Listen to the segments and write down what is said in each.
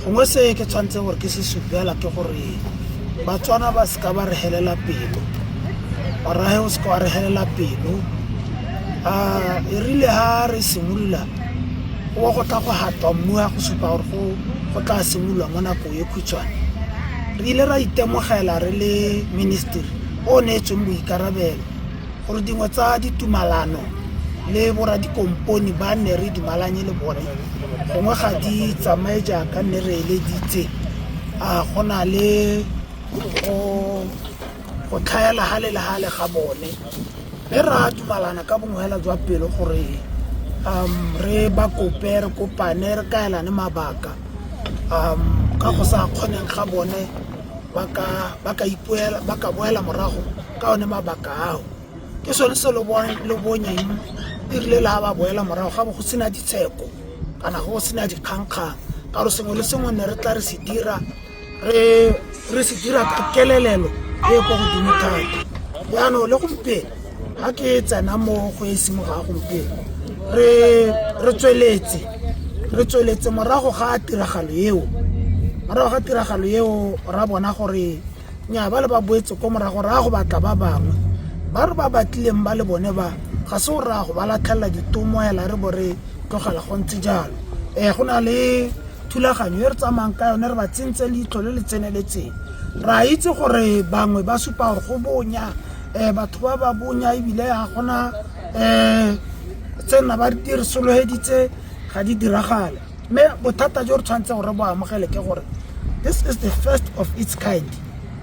Gongwe se ke tshwanetseng gore ke se supela ke gore Batswana ba seka ba re helela pelo, morahe o seka wa re helela pelo. E rile ha re simolola go go tla go hatwa mmu ga go supa gore go tla simololwa mo nakong e khutshwane, re ile ra itemogela re le ministry o neetsweng boikarabelo gore dingwe tsa ditumalano le boradikompone ba ne re dumalanye le bone gongwe ga di tsamaye jaaka nne re eleditse. A go na le go tlhaela gale le gale ga bone, mme ra dumalana ka bongwe fela jwa pelo gore re ba kope, re kopane, re kaelane mabaka ka go sa kgoneng ga bone ba ka boela morago ka one mabaka ao. Ke sone se lo bonyeng e rile le ga ba boela morago ga bo go sena ditsheko kana go sena dikgang-kgang, ka gore sengwe le sengwe ne re tla re se dira re se dira ka kelelelo e e kwa godimo thata. Jaanong le gompieno ga ke tsena mo go e seng ga gompieno re tsweletse re tsweletse morago ga tiragalo eo, morago ga tiragalo eo ra bona gore nnyaa ba le ba boetse ko morago ra go batla ba bangwe ba re ba batlileng ba le bone ba ga se o raya go ba latlhelela ditomo hela re bo re tlogela go ntse jalo. Go na le thulaganyo e re tsamayang ka yone re ba tsentse leitlho le le tseneletseng, re a itse gore bangwe ba supa gore go bonya batho ba ba bonya ebile ga gona tse nna ba di re solofeditse ga di diragale. Mme bothata jo re tshwanetseng gore bo amogele ke gore this is the first of its kind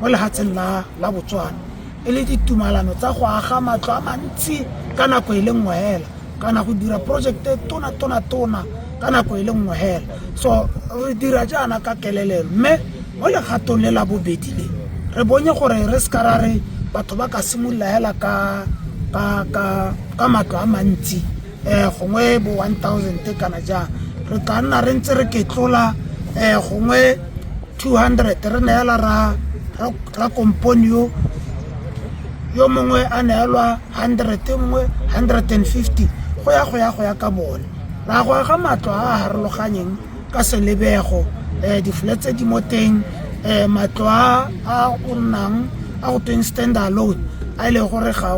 mo lefatsheng la Botswana, e le ditumalano tsa go aga matlo a mantsi ka nako e le nngwe fela, kana go dira project e tona tona tona ka nako e le nngwe fela. So re dira jaana ka kelelelo, mme mo legatong le la bobedi le re bonye gore re seka ra re batho ba ka simolola fela ka matlo a mantsi gongwe bo 1000 kana jang, re tla nna re ntse re ketlola gongwe 200 re neela ra kompone yo yo mongwe a neelwa 100, yo mongwe 150 go ya go ya go ya ka bone. Ra go aga matlo a a harologanyeng ka selebego, di-flat tse di mo teng, matlo a a o nnang a go tweng stand alone a e leng gore ga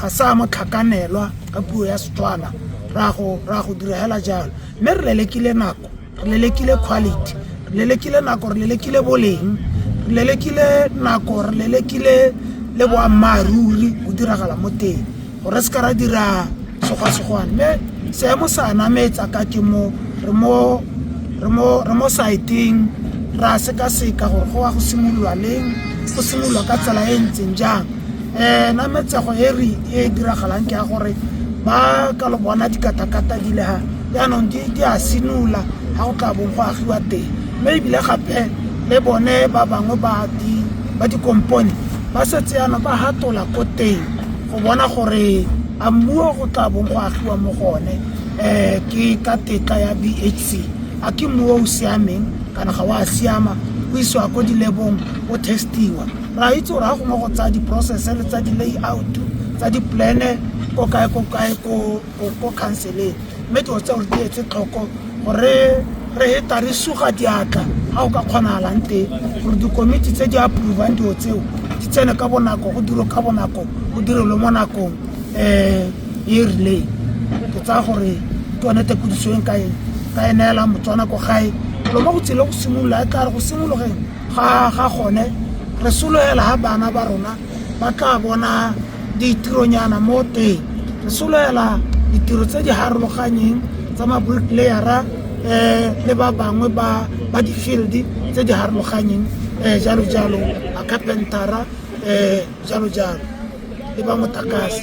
sa motlhakanelwa ka puo ya Setswana, ra go dira hela jalo. Mme re lelekile nako, re lelekile quality, re lelekile nako, re lelekile boleng, re lelekile nako, re lelekile le boammaaruri bo diragala mo teng gore re seka ra dira segwa-segwane. Mme seemo sa nametsa ka ke mo re mo re mo re mo site-eng ra sekaseka gore go ya go simololwa leng, go simololwa ka tsela e ntseng jang. Nametsego e re e diragalang ke ya gore ba ka lo bona dikatakata di le ha jaanong di a sinola ga go tla bong go agiwa teng, mme ebile gape le bone ba bangwe ba dikompone ba setse jaanong ba hatola ko teng go bona gore a mmu o go tla bong go agiwa mo go one ke ka tetla ya B_H_C, a ke mmu o o siameng kana ga o a siama, o isiwa ko dilebong o test-iwa. Re a itse gore ga gongwe go tsaya di-process le tsa di-layout tsa di-plan-e ko kae ko kae ko council-eng, mme dilo tse gore di etse tlhoko gore re heta re suga diatla ga o ka kgonagalang teng gore dikomiti tse di approve-ang dilo tseo di tsene ka bonako, go dirwe ka bonako, go direlwe mo nakong e e rileng. Ke tsaya gore ke yone tekodiso e nka e neelang Motswana ko gae lo mo go tsile go simolola, e tla re go simologeng ga gone re sologela ga bana ba rona ba tla bona ditironyana mo teng, re sologela ditiro tse di harologanyeng tsa ma-bricklayer-a le ba bangwe ba di-field tse di harologanyeng jalo jalo, ba carpenter-a jalo jalo le ba motlakase.